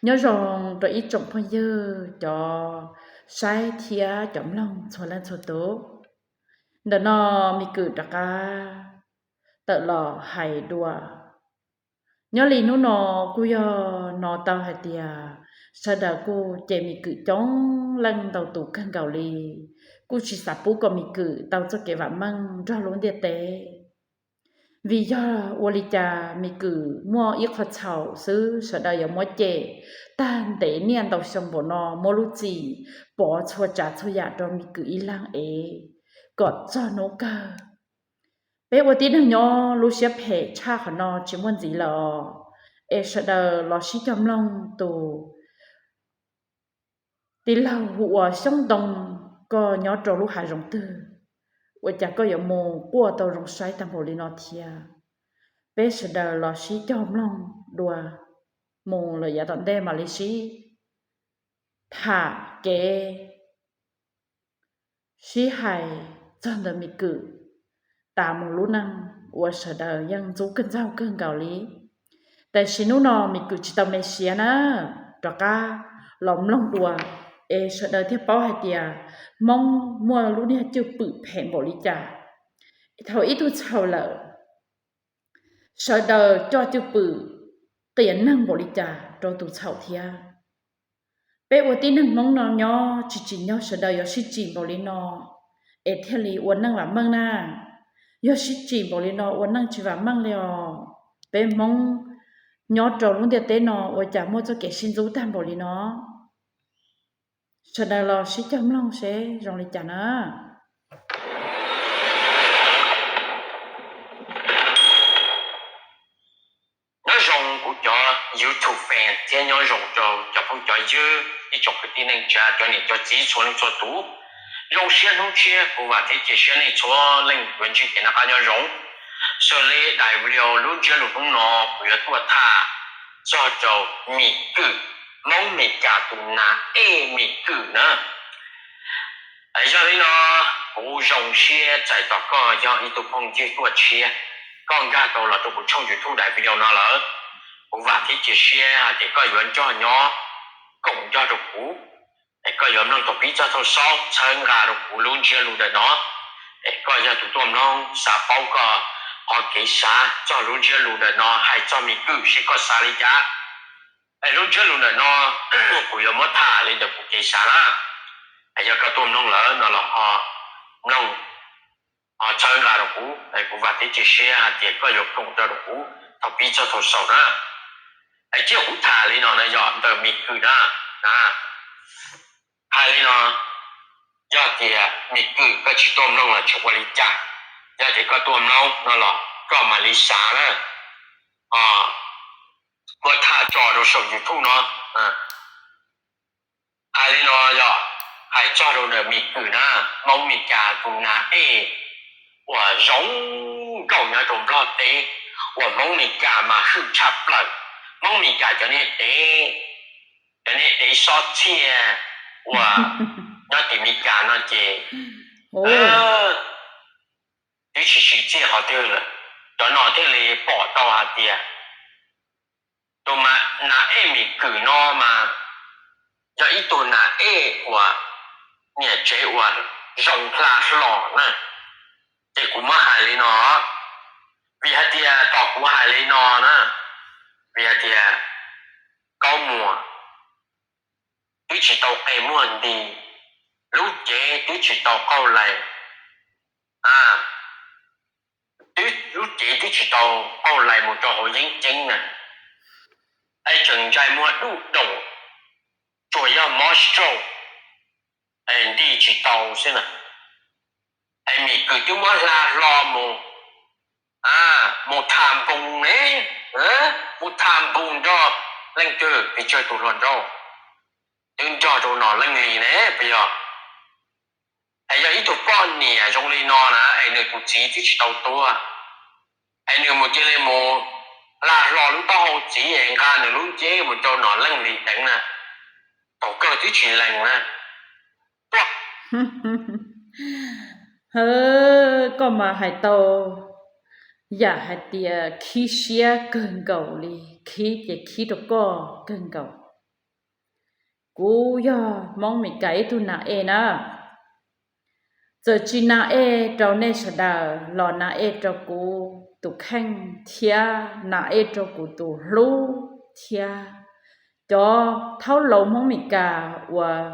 Nyob zoo rau ib tsoom phooj ywg cov saib thiab cov mloog txhua leej txhua tus. Ntawm no Mim Kwm rov qab tawm los hais dua. Nyob li hnub no kuj yog hnov tau hais tias sawv daws kuj cem Mim Kwm coob leej ntau tus kawg nkaus li, kuj tsis xav pub kom Mim Kwm tau txoj kev vam meej nrog lub ntiaj teb. Vim yog ua li cas Mim Kwm muaj ib qho txhaum xwb sawv daws yuav muab cem tag ntev niaj ntau xyoo npaum no, muab lub txim pov txhua tsav txhua yam rau Mim Kwm ib leeg es kom txog hnub kawg. Peb ua tib neeg nyob lub siab phem tshaj qhov no tsis muaj ntxiv lawm os. Es sawv daws los sib cog mloog tus tij laug hu ua Xyoob Ntoo, koj nyob rau lub hav zoov twg, ua cas koj yuav mus quaj tau zoo saib tag npaum li no thiab? Peb sawv daws los sib cog mloog dua, mus lawm yav tom ntej mam li sib tham kev sib hais txog ntawm Mim Kwm tas mus lub neej uas sawv daws yeej ntxub kawg ntxaug kawg nkaus li. Tam sim hnub no Mim Kwm tsis tau me siav na, rov qab los mloog dua es sawv daws thiaj paub hais tias Hmoob muaj lub niag cwj pwm phem npaum li cas. Thaum ib tug txhaum lawm, sawv daws coj cwj pwm qias neeg npaum li cas rau tus txhaum thiab. Peb ua tib neeg Hmoob no nyob tsis tsim nyog sawv daws yuav sib tsim npaum li no es thiaj li ua neej vam meej na. Yog sib tsim npaum li no ua neej tsis vam meej li os. Peb Hmoob nyob rau lub ntiaj teb no ua cas muaj txoj kev sib ntxub tag npaum li no? Sawv daws los sib cog mloog seb zoo li cas na. Nyob zoo kuv cov YouTube fan thiab nyob zoo rau cov phooj cov ywg ib tsoom kwv tij neej tsa cov niam cov txiv txhua leej txhua tus. Zoo siab hnub tshiab kuv vam thiab cia siab nej txhua leej yuav ntsib kev noj qab nyob zoo. Xws li daim video lub ntsiab lus hnub no kuv yuav tuaj tham txog rau Mim Kwm, Hmoob Mes Kas tus nas ej Mim Kwm na. Yog li no kuv zoo siab txais tos koj yog ib tug phooj ywg tuaj tshiab, koj nkag tau los rau kuv tshooj YouTube daim video no lawm. Kuv vam thiab cia siab hais tias koj yuav nrog nyob koom nrog rau kuv, es koj yuav mloog thaum pib txog thaum xaus txhawb nqa rau kuv lub ntsiab lus ntawm no. Es koj yog tus tuaj mloog xav paub koj qhov kev xav txog lub ntsiab lus ntawm no hais txog Mim Kwm seb koj xav li cas. Es lub ntsiab lus ntawm no kuv yuav muab tham li ntawm kuv kev xav na. Yog koj tuaj mloog lawm no los ho mloog, ho txhawb nqa rau kuv, kuv vam thiab cia siab hais tias koj yuav koom nrog rau kuv thaum pib txog thaum xaus na. Es cia kuv tham li no na, yog ntawm Mim Kwm na, hais li no, yog tias Mim Kwm koj tsis tuaj mloog los tsis ua li cas, yog tias koj tuaj mloog no los koj mam li xav na. Muab tham tso rau saum YouTube no. Hais li no yog hais txog rau ntawm Mim Kwm na, Hmoob Mes Kas tus nas ej uas zoo nkauj nyob rau Nplog teb, uas Hmoob Mes Kas mas hwj tshaj plaws. Hmoob Mes Kas cov niag dev, cov niag dev xob txhiaj uas nyob tim Mes Kas no ces twb tsis siv txhiaj qhov twg lawm. Cov no thiaj li pom tau hais tias tus nas ej Mim Kwm no mas yog ib tug nas ej uas niam tsev uas zoo hla hlo na. Ces kuv muab hais li no, vim hais tias tom kuv hais li no na, vim hais tias Kaub Muas twb tsis tau qe muag nti, lub cev twb tsis tau qaug lais, twb lub cev twb tsis tau qaug lais mus rau hauv yeeb ceeb na, es tseem ntsais muag duj doom, tsuas yog mob stroke, es nti tsis tau xwb na. Es Mim Kwm twb muab hla hlo mus, mus tham npoos ne, mus tham npoos nrog leej twg, pes tsawg tus hluas nraug, twb nrog rau Nom Leej Lis ne puas yog? Es yog ib tug poj niam zoo li no na, es nws tus txiv twb tsis tau tuag, es nws mus cia li mus hla hlo lub taub hau txiv es nqa nws lub nceb mus rau Nom Leej Lis deev na, thaum kawg twb tsis lees na. Koj mas hais tau yam hais tias khib siab kawg nkaus li, khib ces khib rau koj kawg nkaus. kuv yog Hmoob Mes Kas ib tug nas ej na. Txawm tsis nas ej rau nej sawv daws los nas ej rau kuv tus kheej thiab nas ej rau kuv tus hlub thiab cov thaub laus Hmoob Mes Kas uas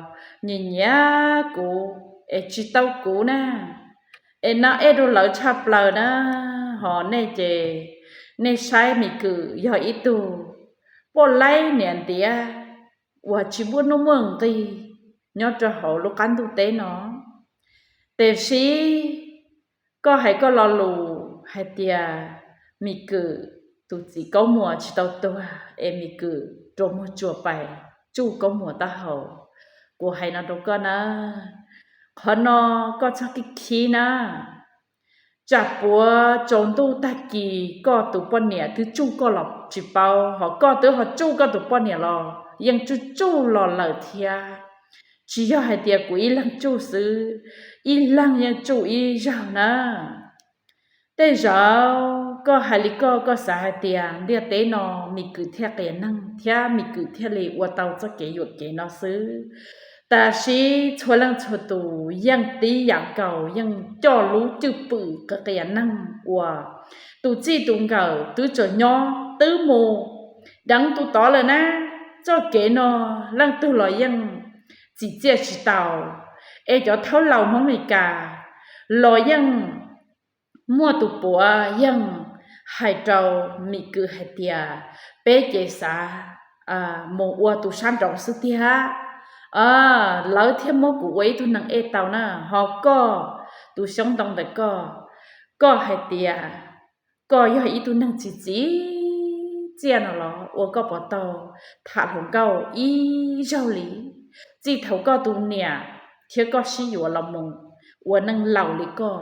nyiam nyiam kuv es tsis tau kuv na, es nas ej rau lawv tshaj plaws na. Ho nej ces nej saib Mis Kwm yog ib tug poj laib niam ntiav uas tsis muaj nuj muaj nqis nyob rau hauv lub qab ntuj teb no. Tiam sis koj hais koj lo lus hais tias Mis Kwm tus txiv Kaub Muas tsis tau tuag es Mis Kwm rua muag tsuas pais tsuj Kaub Muas taub hau. Kuv hais no rau koj na, qhov no koj txhob khib khib na. Tsam puav tsaus ntuj tag kis koj tus poj niam twb tsuj koj los tsis paub, ho koj twb ho tsuj koj tus poj niam los yeej tsuj tsuj los lawm thiab. Tsis yog hais tias kuv ib leeg tsuj xwb, ib leeg yeej tsuj ib zaug na. Tej zaum koj hais li koj, koj xav hais tias ntiaj teb no Mis Kwm thiaj qias neeg thiab Mis Kwm thiaj li ua tau txoj kev yuam kev no xwb. Tab sis txhua leej txhua tus yeej tib yam nkaus, yeej coj lub cwj pwm qias qias neeg uas tus txij tus nkawm twb tseem nyob twb mus deev tus tod lawm na. Txoj kev no leej twg los yeej txim txiaj tsis tau, es cov thaub laus Hmoob Mes Kas los yeej muaj tus puav yeej hais rau Mis Kwm hais tias peb ces xav mus ua tus sab nraud xwb tiag, lawv thiaj muab kuv ua ib tug neeg ej tau na. Ho koj tus xyoob ntoo ntawm koj, koj hais tias koj yog ib tug neeg txim txim txiaj no los ua koj puas tau tham hluas nkauj ib zaug li? Txij thaum koj tus niam thiab koj sib yuav los mus ua neej laus li koj,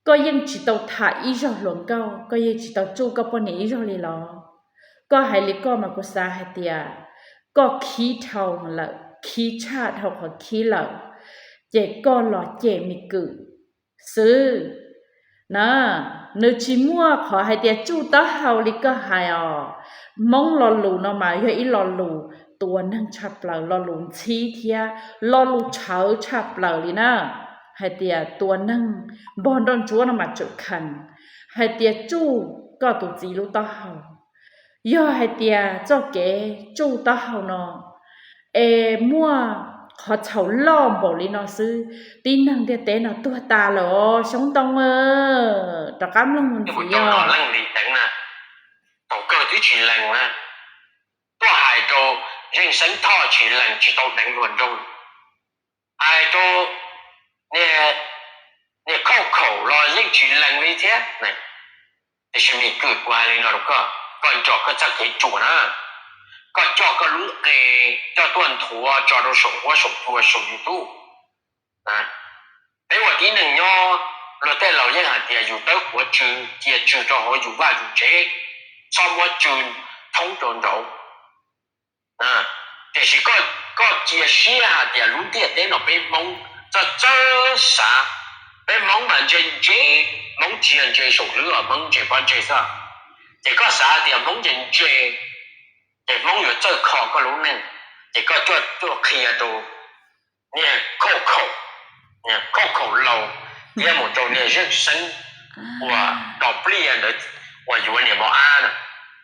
koj yeej tsis tau tham ib zaug hluas nkauj, koj yeej tsis tau tsuj koj poj niam ib zaug li los? Koj hais li koj mas kuv xav hais tias koj khib dhau lawm, khib tshaj dhau qhov khib lawm, ces koj los cem Mis Kwm xwb na. Nws tsis muaj qhov hais tias tsuj taub hau li koj hais os. Hmoob lo lus no mas yog ib lo lus tua neeg tshaj plaws, lo lus ntxhib thiab lo lus tshawv tshaj plaws li na. Hais tias tua neeg npog nroj ntsuab no mas tseem kheev, hais tias tsuj koj tus txiv lub taub hau. Yog hais tias txoj kev tsuj taub hau no es muaj qhov txhaum loj npaum li no xwb, tib neeg ntiaj teb no tuag tas lawm os xyoob ntoo. Rov qab mloog mus ntxiv os. Leej li teev na, thaum kawg twb tsis lees na, tuaj hais rau Zeej Xeeb Thoj tsis lees, tsis tau deev hluas nraug. Hais rau niag khauj khaum los yeej tsis lees li thiab. Tiam sis Mis Kwm, kuv hais li no rau koj, koj nrog koj txoj kev ruam na, koj coj koj lub qe coj tuaj nthuav tso rau saum huab saum cua saum YouTube. Peb ua tib neeg nyob, luag tej laus yeej hais tias yus tawb quav tsw, cia tsw rau hauv yus vaj yus tsev, txhob muab tsw thoob rau nraud. Tiam sis koj cia siab hais tias lub ntiaj teb no peb Hmoob txawj txawj xav, peb Hmoob mas ntse ntse, Hmoob tsis yog ntse saum lwb os, Hmoob ntse pob ntseg xwb. Ces koj xav hais tias Hmoob ntse ntse, ces Hmoob yuav txawj kho koj lub neej, ces koj tuaj qhia rau niag khauj khaum, khauj khaum laus thiab mus rau niag Zeej Xeeb uas dos pliaj ntawd uas yuav niam mos ab na.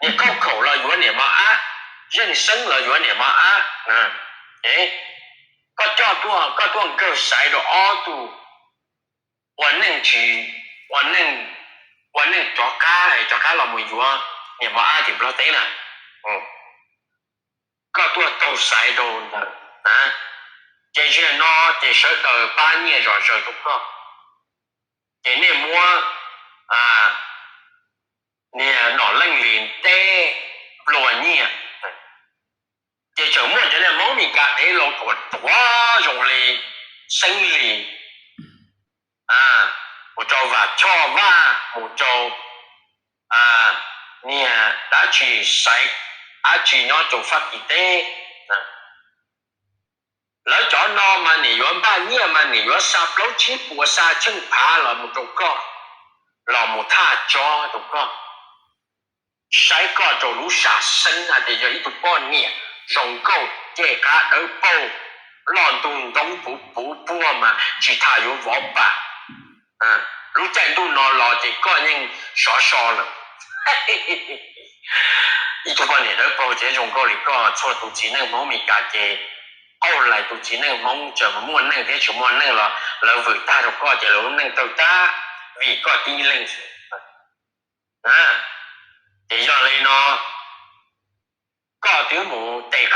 Niag khauj khaum los yuav niam mos ab, Zeej Xeeb los yuav niam mos ab. Koj coj tuaj, koj tuaj nkawg xaiv rau ob tug ua neej tsis, ua neej, ua neej rov qab, rov qab los mus yuav niam mos ab tim Nplog teb na. Koj tuaj taug xaiv rau ntawd na, ces zaum no ces sawv daws pab nyiaj zom zaws rau koj, ces nej muab niag Nom Leej Lis teb nplua nyiaj, ces tseem muaj cov niag Hmoob Mes Kas dev laus ruam ruam zoo li Xeeb Lis, mus rau Vam Choj Vaj, mus rau niag dab tsi Xaiv dab tsi nyob rau Fab Kis teb. Lawv cov no mas nim yuav npaj nyiaj mas nim yuav xa plaub tsib puas xa tsheej phav los mus rau koj, los mus thaj tsob rau koj, saib koj rau lub sam xeeb hais tias yog ib tug poj niam zoo nkauj, cej qab dawb paug, loj ntug ntoob puv puv puag mas tsis tas yuav vov pam. Lub caij ntuj no los ces koj yeej sov so lawm. Ib tug poj niam dawb paug thiab zoo nkauj li koj, txhua tus txiv neej Hmoob Meskas ces, qauj lais tus txiv neej Hmoob tseem muaj neej thiab tsis muaj neej los lawv vwm tag rau koj ces lawv lub neej tawg tag vim koj tib leeg xwb. Ces yog li no, koj twb mus tes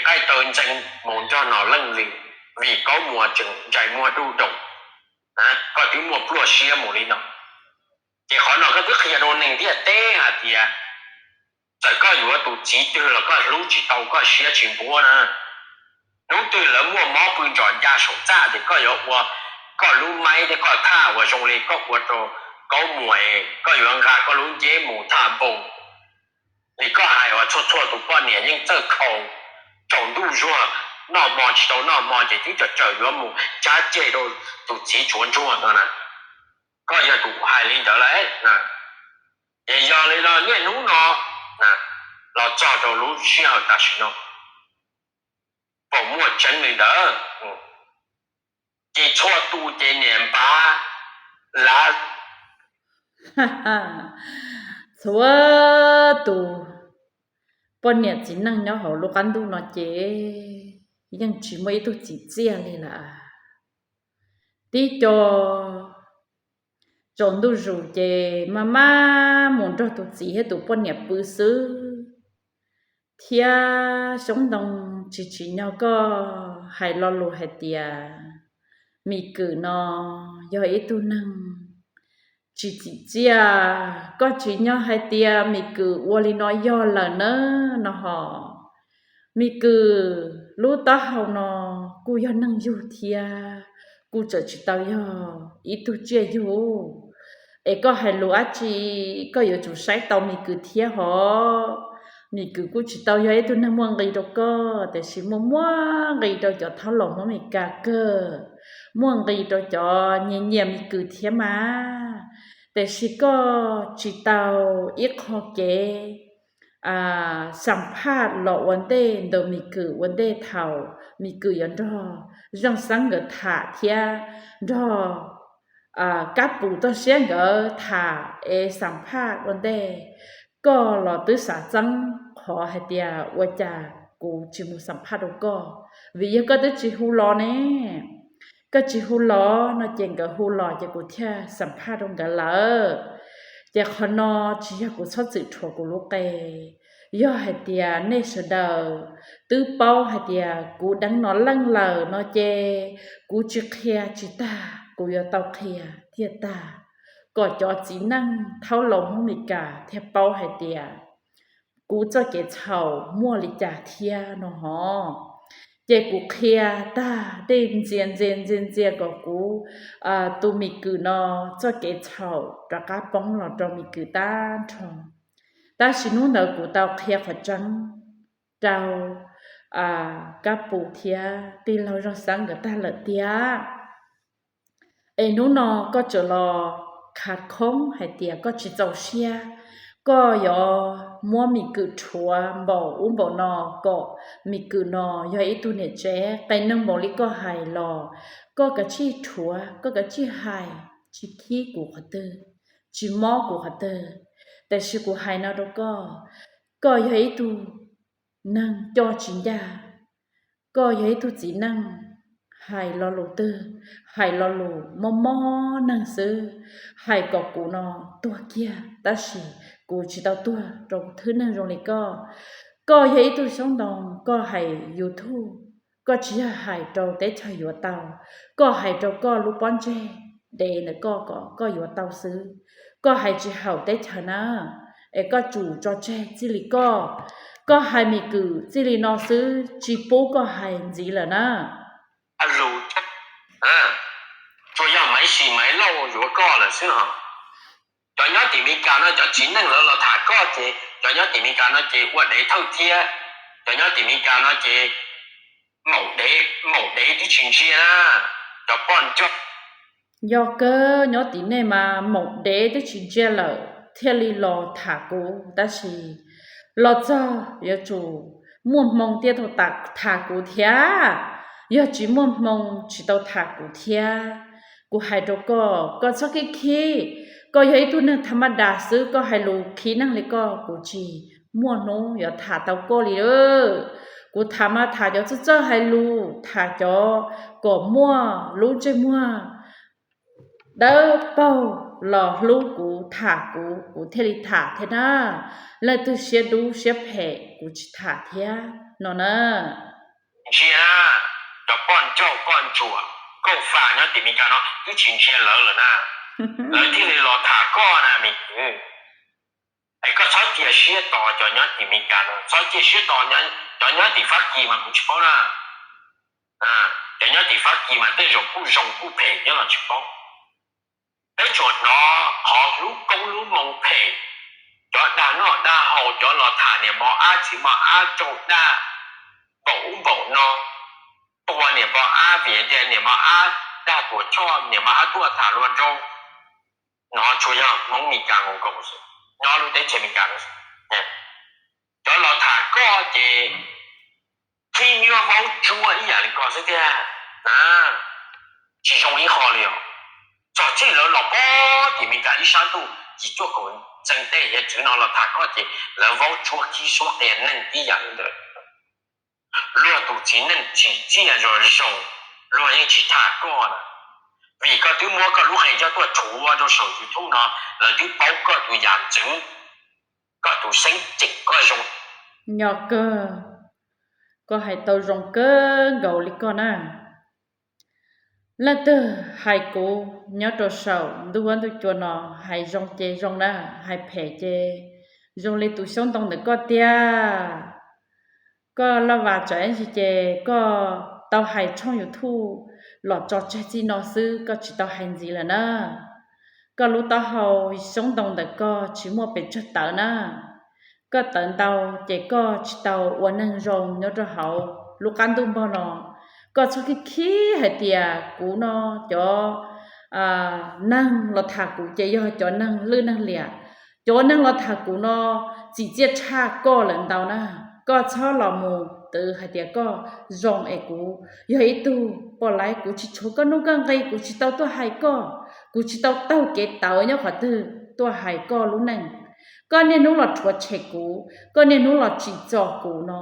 qaij taw ntsees mus nrog Nom Leej Lwm vim Kaub Muas tseem ntsais muag duj doom, koj twb muaj pluaj siab mus li no. Ces qhov no koj twb qhia rau neeg ntiaj teb hais tias txawm koj yuav tus txiv twg los koj hlub tsis tau, koj siab tsis npuab na. Hnub twg lawv muaj mob pw ntsom ncaj saum txaj ces koj yuav ua koj lub maib thiab koj thaj uas zoo li koj ua rau Kaub Muas, koj yuav nqa koj lub nceb mus thaj npoo li koj hais uas txhua txhua tus poj niam yeej txawj khaus, tsaus ntuj zuag, noj hmo tsis tau noj hmo ces twb tsawm tsawm yuav mus cab ceg rau tus txiv tsuav ntsuag no na. Koj yog tus hais li ntawd lawm. Ces yog li no niaj hnub no los txog rau lub sij hawm tam sim no, pom muaj tseeb li ntawd, ces txhua tus ces niam npav lav. Txhua tus poj niam txiv neej nyob hauv lub qab ntuj no ces yeej tsis muaj ib tug txim txiaj li lawm. Tib co tsaus ntuj zus ces maj maj mus nrog tus txiv thiab tus poj niam pw xwb, thiab xyoob ntoo tsis tsim nyog koj hais lo lus hais tias Mim Kwm no yog ib tug neeg tsis txim txiaj. Koj tsim nyog hais tias Mim Kwm ua li no yog lawm na no ho. Mim Kwm lub taub hau no kuj yog neeg yug thiab, kuj txawm tsis tau yog ib tug tsiaj yug. Es koj hais lus dab tsi, koj yuav tsum saib tau Mim Kwm thiab hov. Mim Kwm kuj tsis tau yog ib tug neeg muaj nqi rau koj, tiam sis muaj muaj nqi rau cov thaub laus Hmoob Meskas kawg, muaj nqi rau cov nyiam nyiam Mim Kwm thiab mas. Tiam sis koj tsis tau ib qho kev xam phaj los ua ntej ntawm Mim Kwm ua ntej thaum Mim Kwm yuav nrog Zeej Xeeb nkawd tham thiab nrog Kab Pus toj siab nkawd tham es xam phaj ua ntej. Koj los twb xav txeeb qhov hais tias ua cas kuv tsis mus xam phaj rau koj, vim yog koj twb tsis hu los ne. Koj tsis hu los no ces nkawd hu los ces kuv thiaj xam phaj rau nkawd lawm. Ces qhov no tsis yog kuv txhob txwm rhuav kuv lub qe. Yog hais tias nej sawv daws twb paub hais tias kuv deev Nom Leej lawm no ces kuv tsis qhia tsis tag, kuv yuav tau qhia thiaj tag, kom cov txiv neej thaub laus Hmoob Meskas thiaj paub hais tias kuv txoj kev txhaum muaj li cas thiab no hov. Ces kuv qhia tag dej ntxias ntxias ntxias ntxias kom kuv tus Mim Kwm no txoj kev txhaum rov qab poob los rau Mim Kwm tag nrho. Tab sis hnub ntawd kuv tau qhia qhov tseeb rau Kab Pus thiab tij laug Zeej Xeeb nkawd tag lawm tiag. Es hnub no koj tseem los khav khoob hais tias koj tsis txaus siab, koj yuav muab Mim Kwm rhuav npaum ub npaum no, kom Mim Kwm no yog ib tug niam tsev qias neeg npaum li koj hais los, koj kav tsij rhuav, koj kav tsij hais, tsis khib kuv qhov twg, tsis mob kuv qhov twg. Tiam sis kuv hais no rau koj, koj yog ib tug neeg coj tsis ncaj, koj yog ib tug txiv neej hais lo lus twg, hais lo lus mob mob neeg xwb, hais kom kuv no tuag kiag, tab sis kuv tsis tau tuag rau thwj neeg zoo li koj. Koj yog ib tug xyoob ntoo, koj hais YouTube, koj tsis yog hais rau teb chaws yuav tau, koj hais rau koj lub pob ntseg dev ntawm koj kom koj yuav tau xwb. Koj hais tsis haum teb chaws na, es koj tsum tso tseg txij li koj. Koj hais Mim Kwm txij li no xwb, tsis pub koj hais ntxiv lawm na. Lus tsuas yog Maiv Sis Maiv Lauj yuav koj lawm xwb os. Cov nyob tim Meskas no cov txiv neej lawv los tham koj ces cov nyob tim Meskas no ces ua dev thawj thiab. Cov nyob tim Meskas no ces maum dev, maum dev twb tsis ntsia na, cov poj ntsuam. Yog kawg, nyob tim nej mas maum dev twb tsis ntsia lawm thiaj li los tham kuv, tab sis los txog yuav tsum muaj hmoo thiaj tau tham kuv thiab, yog tsis muaj hmoo tsis tau tham kuv thiab. Kuv hais rau koj, koj txhob khib khib, koj yog ib tug neeg tha ma das xwb, koj hais lus khib neeg li koj kuv tsis muaj hnub yuav tham tau koj li. Kuv tham mas tham cov txawj txawj hais lus, tham cov kom muaj lub ntsej muag dawb paug los hlub kuv, tham kuv, kuv thiaj li tham thiab na. Leej twg siab dub siab phem kuv tsis tham thiab no na. Ntsia na, cov poj ncauj poj ntsuam nkauj fa nyob tim Meskas no twb tsis ntsia lawv lawm na, lawv thiaj li los tham koj na me kwv. Es koj txhob cia siab tos cov nyob tim Meskas no, txhob cia siab tos cov nyob tim Fab Kis mas kuv tsis paub na. Cov nyob tim Fab Kis mas tej zaum kuj zoo kuj phem nyob los tsis paub. Peb tsuas hnov qhov hlub koob hlub moo phem, cov dag noj dag haus, cov los tham niam mos ab txiv mos ab rau dag npaum ub npaum no, tua niam mos ab vim tias niam mos ab dag tuam choj, niam mos ab tuaj tham luag nraug. No tsuas yog Hmoob Meskas nkaus nkaus xwb, nyob lub teb chaws Meskas no. Cov los tham koj ces khib nyiab vaub tsuab ib yam li koj xwb tiag na, tsis zoo ib qho li os. Txog txij lawv los pog tim Meskas ib sab ntuj yim cuaj kaum txees tej hiav txwv no los tham koj ces lawv vaub tsuab khib suab qia neeg ib yam li ntawd. Luag tus txiv neej tsim txiaj zoo zoo, luag yeej tsis tham koj na, vim koj twb muab koj lub qe coj tuaj tshuav rau saum YouTube no, lawv twb paub koj tus yam ntxwv, koj tus xeeb ceem koj zoo. Nyob kawg, koj hais tau zoo kawg nkaus li koj na. Leej twg hais kuv nyob rau saum ntuj huab ntuj cua no, hais zoo ces zoo na, hais phem ces zoo li tus xyoob ntoo ntawm koj tiag. Koj laj vas tsam ib ntsis ces koj tau hais tshooj YouTube los tso tseg txij no xwb, koj tsis tau hais ntxiv lawm na. Koj lub taub hau xyoob ntoo ntawm koj tsis muaj pes tsawg tawv na. Koj tawv ntau ces koj tsis tau ua neeg zoo nyob rau hauv lub qab ntuj npog no. Koj txhob khib khib hais tias kuv no cov neeg los tham kuv ces yog cov neeg lwj neeg liam. Cov neeg los tham kuv no txim txiaj tshaj koj lawm ntau na. Koj txhob los mus twv hais tias koj zoo es kuv yog ib tug poj laib, kuv tsis tshuav koj nuj koj nqi, kuv tsis tau tuaj hais koj, kuv tsis tau taug kev tawv nyob qhov twg tuaj hais koj lub neej. Koj niaj hnub los rhuav tshem kuv, koj niaj hnub los tsim txom kuv no,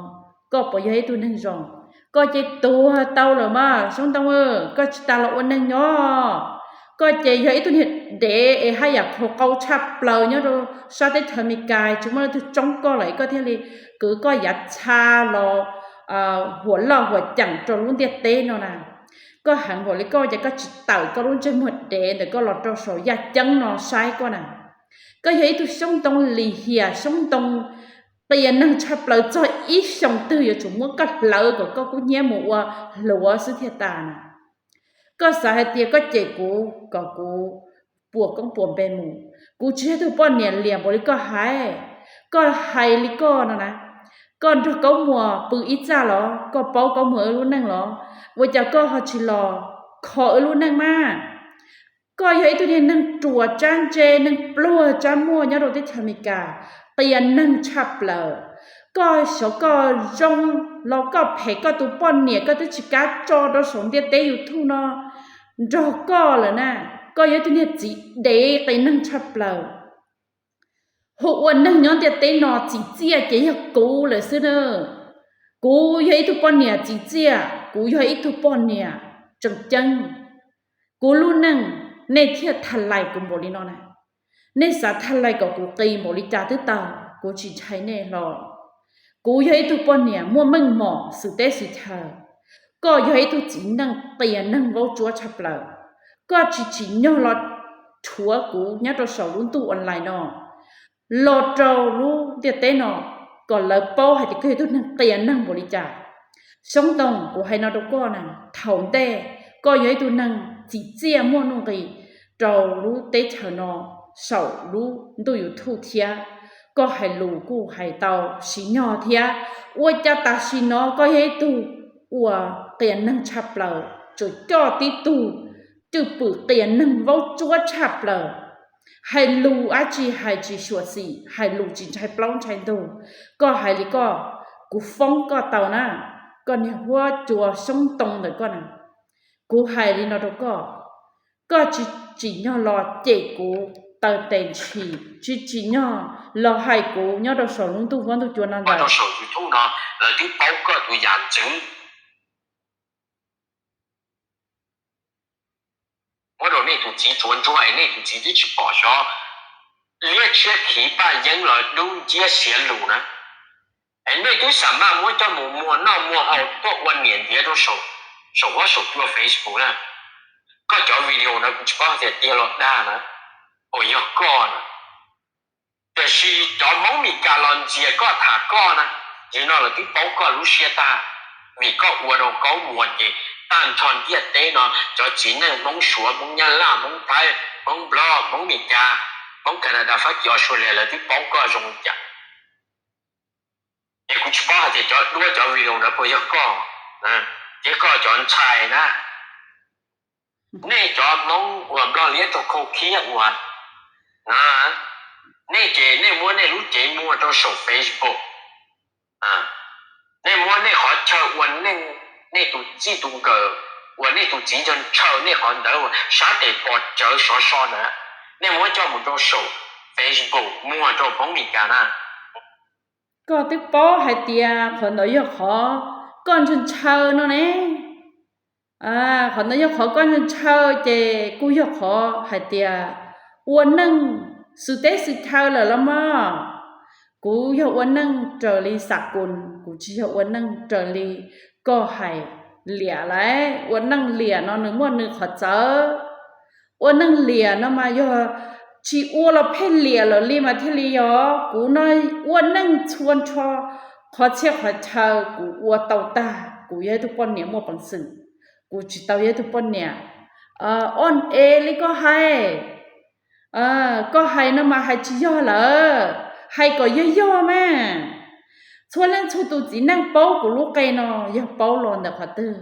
koj puas yog ib tug neeg zoo? Koj ces tuag tau lawm mas xyoob ntoo, koj tsis tas los ua neeg nyob. Koj ces yog ib tug niag dev es haj yam qhuav qau tshaj plaws nyob rau sab teb chaws Amelikas, tsis muaj leej twg tsoob koj lawm koj thiaj li kwv koj yav txha los huam loj huam ceem rau lub ntiaj teb no na. Koj heev npaum li koj ces koj tsis tawm koj lub ntsej muag dev ntawm koj los rau saum yaj ceeb no saib koj na. Koj yog ib tug xyoob ntoo lim hiam, xyoob ntoo qias neeg tshaj plaws, txog ib xyoos twg yuav tsum muab koj hlawv kom koj kub hnyiab mus ua hluav xwb thiaj tas na. Koj xav hais tias koj cem kuv kom kuv puas koob puas npe mus. Kuv tsis yog tug poj niam liam npaum li koj hais. Koj hais li koj no na, koj nrog Kaub Muas pw ib txaj los? Koj paub Kaub Muas wb lub neej los? Ua cas koj ho tsis los kho wb lub neej mas? Koj yog ib tug niag neeg ruam tsab ntse, neeg pluag tsab muaj nyob rau teb chaws Amelikas, qias neeg tshaj plaws. Koj xyov koj zoo los koj phem, koj tus poj niam koj twb tsis kav tso rau saum ntiaj teb YouTube no nrog koj lawm na. Koj yog ib tug niag txiv dev qias neeg tshaj plaws. Hu ua neeg nyob ntiaj teb no txim txiaj ces yog kuv lawm xwb na. Kuv yog ib tug poj niam txim txiaj, kuv yog ib tug poj niam tseem ceeb. Kuv lub neej nej thiaj tha lais kuv npaum li no na. Nej xav tha lais kom kuv qis npaum li cas twb tau, kuv tsis ntshai nej hlo. Kuv yog ib tug poj niam muaj meej mom xwm teb xwm chaw. Koj yog ib tug txiv neej qias neeg vaub tsuab tshaj plaws. Koj tsis tsim nyog los rhuav kuv nyob rau saum lub ntuj online no los rau lub ntiaj teb no kom lawv paub hais tias koj yog ib tug neeg qias neeg npaum li cas. Xyoob Ntoo, kuv hais no rau koj na, thaum ntej koj yog ib tug neeg txim txiaj muaj nuj nqis rau lub teb chaws no saum lub ntuj YouTube thiab. Koj hais lus kuj hais tau siv nyog thiab. Ua cas tam sim no koj yog ib tug uas qias neeg tshaj plaws, tsuas coj tib tug cwj pwm qias neeg vaub tsuab tshaj plaws, hais lus dab tsi hais tsis xyuam xim, hais lus tsis ntshai plaub ntshai ntug. Koj hais li koj, kuv foob koj tau na, koj niag huab cua xyoob ntoo ntawm koj na. Kuv hais li no rau koj, koj tsis tsim nyog los cem kuv taw tes ntshis, tsis tsim nyog los hais kuv nyob rau saum lub ntuj huab ntuj cua no ntawd. Rau saum YouTube no, lawv twb paub koj tus yam ntxwv. Muab rau nej tus txiv tsuav ntsuag es nej tus txiv twb tsis pom xyov liab tshiab khiv paj yeeb los dub nciab siav lus na. Es nej twb xam maj muab coj mus muag noj muag haus tuaj ua niam ntiav rau saum, saum huab saum cua Facebook na. Koj cov video na kuv tsis paub tias tiag los dag na, uas yog koj na. Tiam sis cov Hmoob Meskas los ntxias koj tham koj na, yog no lawv twb paub koj lub siab tag, vim koj ua rau kaub muag ces tag nrho ntiaj teb no cov txiv neej Hmoob Suav, Hmoob Nyab Laj, Hmoob Thaib, Hmoob Nplog, Hmoob Meskas, Hmoob Canada, Fab Kis, Australia lawv twb paub koj zoo li cas. Es kuv tsis paub hais tias cov duab cov video ntawd puas yog koj thiab koj cov ntxhais na. Nej cov Hmoob uas Nplog liab rau khau khiab uas, nej ces nej muab nej lub cev muag rau saum Facebook, nej muab nej qhov chaw ua neej, nej tus txij tus nkawm uas nej tus txiv yog ntshaw nej qhov ntawd uas sab tes pos tsawv sov so ntawd, nej muab coj mus rau saum Facebook muag rau Hmoob Meskas na. Koj twb paub hais tias qhov ntawd yog qhov koj ntshaw ntshaw no ne. Qhov ntawd yog qhov koj ntshaw ntshaw ces kuj yog qhov hais tias ua neej xwm teb xwm chaw lawm los mas. Kuv yog ua neej raws li xam kus, kuv tsis yog ua neej raws li koj hais liam lauj. Ua neej liam no nws muaj nws qhov txawv. Ua neej liam no mas yog tsis ua los pheej liam lawm li mas thiaj li yog. Kuv no ua neej txhua nrho qhov txhia qhov chaw kuv ua tau tag. Kuv yog ib tug poj niam muaj peev xwm, kuv tsis tau yog ib tug poj niam o e li koj hais. Koj hais no mas hais tsis yog lawm, hais kom yog yog mas. Txhua leej txhua tus txiv neej paub kuv lub qe no yog paub los ntawm qhov twg.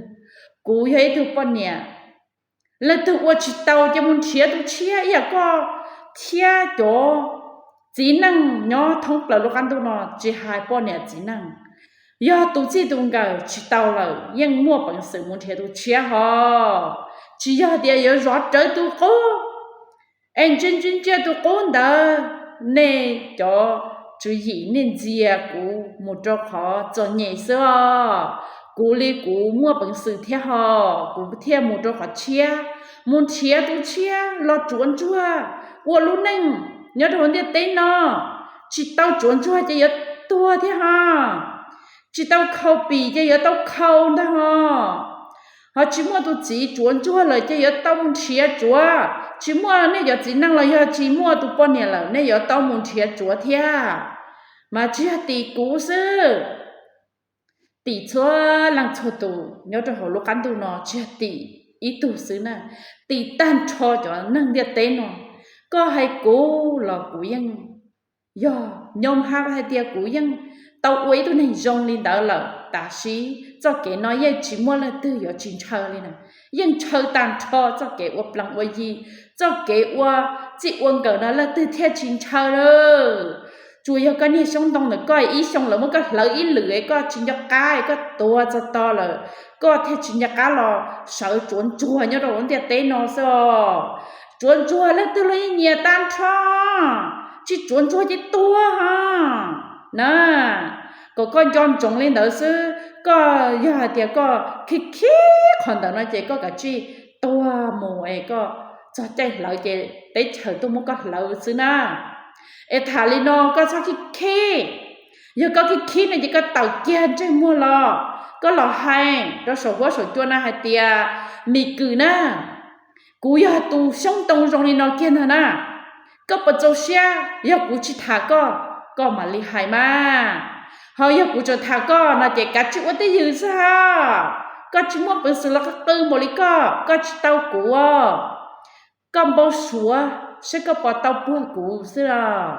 Kuv yog ib tug poj niam, leej twg ua tsis tau ces mus nrhiav tus tshiab ib yam koj thiab cov txiv neej nyob thoob plaws lub qab ntuj no, tsis hais poj niam txiv neej. Yog tus txij tus nkawm tsis tau lawm yeej muaj peev xwm mus nrhiav tus tshiab hos. Tsis yog tias yuav zov rawv tus qub es ntsia ntsia ntsia tus qub ntawd. Nej cov tswv yim nej ntxias kuv mus rau qhov txom nyem xwb os. Kuv li kuv muaj peev xwm thiab hos, kuv thiaj mus rau qhov tshiab, mus nrhiav tus tshiab los tsuav ntsuag ua lub neej nyob rau hauv ntiaj teb no. Tsis tau tsuav ntsuag ces yuav tuag thiab hos. Tsis tau khau pim ces yuav tau khau ntag hos. Ho tsis muaj tus txiv tsuav ntsuag lawm ces yuav tau mus nrhiav tsuav. Tsis muaj nej cov txiv neej los yog tsis muaj tus poj niam lawm nej yuav tau mus nrhiav tsuav thiab. Mas tsis yog tim kuv xwb, tim txhua leej txhua tus nyob rau hauv lub qab ntuj no, tsis yog tim ib tug xwb na, tim tag nrho cov neeg ntiaj teb no. Koj hais kuv los kuv yeej yog nyob hab hais tias kuv yeej tau ua ib tug neeg zoo li ntawd lawm. Tab sis txoj kev no yeej tsis muaj leej twg yuav tsis ntshaw li na. Yeej ntshaw tag nrho txoj kev ua plees ua yi, txoj kev ua txij ua nkawm no leej twg thiaj tsis ntshaw lawm. Tsuas yog koj niag xyoob ntoo ntawm koj ib xyoo lawv muab koj hlawv ib lwm es koj tsis nco qab es koj tuag txog to lawm, koj thiaj tsis nco qab los sawv tsuav ntsuag nyob rau lub ntiaj teb no xwb os. Tsuav ntsuag leej twg los yeej nyiam tag nrho, tsis tsuav ntsuag ces tuag hos na. Kom koj nco ntsoov li ntawd xwb, koj yog hais tias koj khib khib qhov ntawd no ces koj kav tsij tuag mus es koj txog caij hlawv ces teb chaws tuaj muab koj hlawv xwb na. Es tham li no koj txhob khib khib. Yog koj khib khib no ces koj tawm kiag ntsej muag los, koj los hais rau saum huab saum cua no hais tias, Mim Kws na, kuv yog tus xyoob ntoo zoo li no kiag ntag na. Koj puas txaus siab yog kuv tsis tham koj, koj mam li hais mas. Ho yog kuv tseem tham koj no ces kav tsij ua twj ywm xwb hos. Koj tsis muaj peev xwm los qw npaum li koj, koj tsis tau kuv. Koj npau suav saib koj puas tau puag kuv xwb los.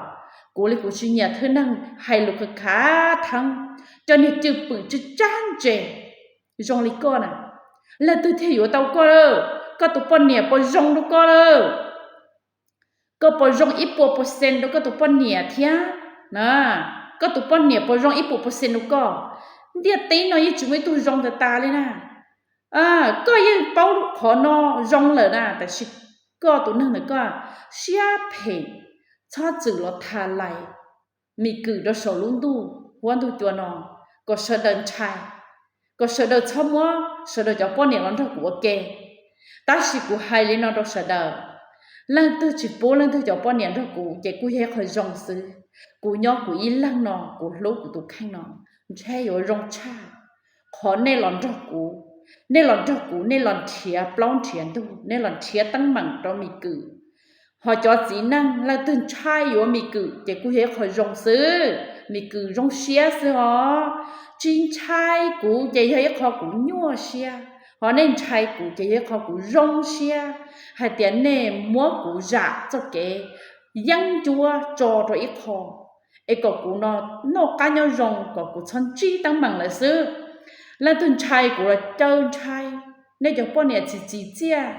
Kuv li kuv tsis nyiam thwj neeg hais lus khav khav theeb, cov niag cwj pwm tsw tsab ntses zoo li koj na. Leej twg thiaj yuav tau koj lawm? Koj tus poj niam puas zoo rau koj lawm? Koj puas zoo ib puas percent rau koj tus poj niam thiab na? Koj tus poj niam puas zoo ib puas percent rau koj? Ntiaj teb no yeej tsis muaj ib tug zoo tas tas li na. Koj yeej paub qhov no zoo lawm na, tab sis koj tus neeg ntawm koj siab phem, txhob txwm los tham lais Mis Kwm rau saum lub ntuj huab ntuj cua no, kom sawv daws ntshai, kom sawv daws txhob muab sawv daws cov poj niam los nrog kuv ua ke. Tab sis kuv hais li no rau sawv daws, leej twg tsis pub leej twg cov poj niam nrog kuv ces kuj yog ib qho zoo xwb. Kuv nyob kuv ib leeg no, kuv hlub kuv tus kheej no, ntshai yuav zoo tshaj. Qhov nej los nrog kuv, nej los nrog kuv, nej los nrhiav plaub nrhiav ntug, nej los nrhiav teeb meem rau Mis Kwm. Ho cov txiv neej leej twg ntshai yuav Mis Kwm ces kuj yog ib qho zoo xwb, Mis Kwm zoo siab xwb os. Tsis ntshai kuv ces yog ib qho kuv nyuaj siab, ho nej ntshai kuv ces yog ib qho kuv zoo siab, hais tias nej muab kuv zam txoj kev yeeb ncuab tso rau ib qho, es kom kuv no noj qab nyob zoo, kom kuv txhob ntsib teeb meem lawm xwb. Leej twg ntshai kuv los caw ntshai, nej cov poj niam txiv txiv txiaj,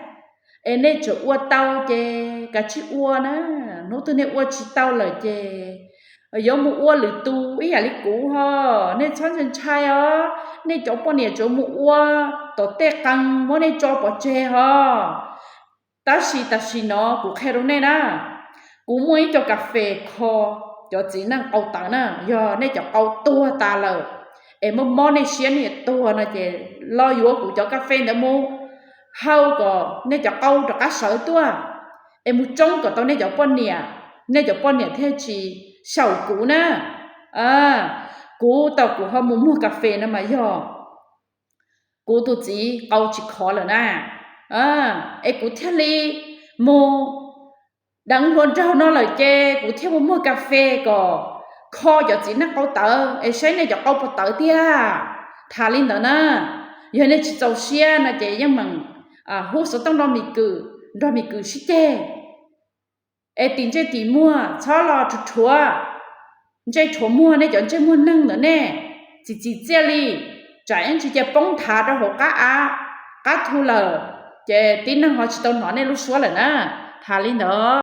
es nej tseem ua tau ces kav tsij ua na. Hnub twg nej ua tsis tau lawm ces yuav mus ua lwm tus ib yam li kuv ho, nej txhob ntshai os. Nej cov poj niam tseem mus ua tom tej qee, muab nej tso pov tseg ho. Tab sis tam sim no kuv qhia rau nej na, kuv muaj ib co kas fes kho cov txiv neej qau tawv na. Yog nej cov qau tuag tas lawm es mob mob nej siab nej tuag no ces los yuav kuv cov kas fes ntawd mus hau kom nej cov qau rov qab sawv tuaj, es mus tsoob kom tau nej cov poj niam, nej cov poj niam thiaj tsis xyaum kuv na. Kuv tau kuv ho mus muag kas fes no mas yog kuv tus txiv qau tsis khov lawm na, es kuv thiaj li mus deev hluas nraug no lawm ces kuv thiaj mus muag kas fes kom kho cov txiv neej qau tawv es saib nej cov qau puas tawv tiag. Tham li ntawd na, yog nej tsis txaus siab no ces yeej meem hu xov tooj nrog Mis Kwm, nrog Mis Kwm sib ceg, es tim ntsej tim muag txhob los rhuav rhuav ntsej rhuav muag nej cov ntsej muag neeg ntawm nej, txim txim txiaj li, tsam ib ntsis ces poob nthav rau hauv qab av qab thu lawm, ces tib neeg ho tsis tau hnov nej lub suab lawm na. Tham li ntawd.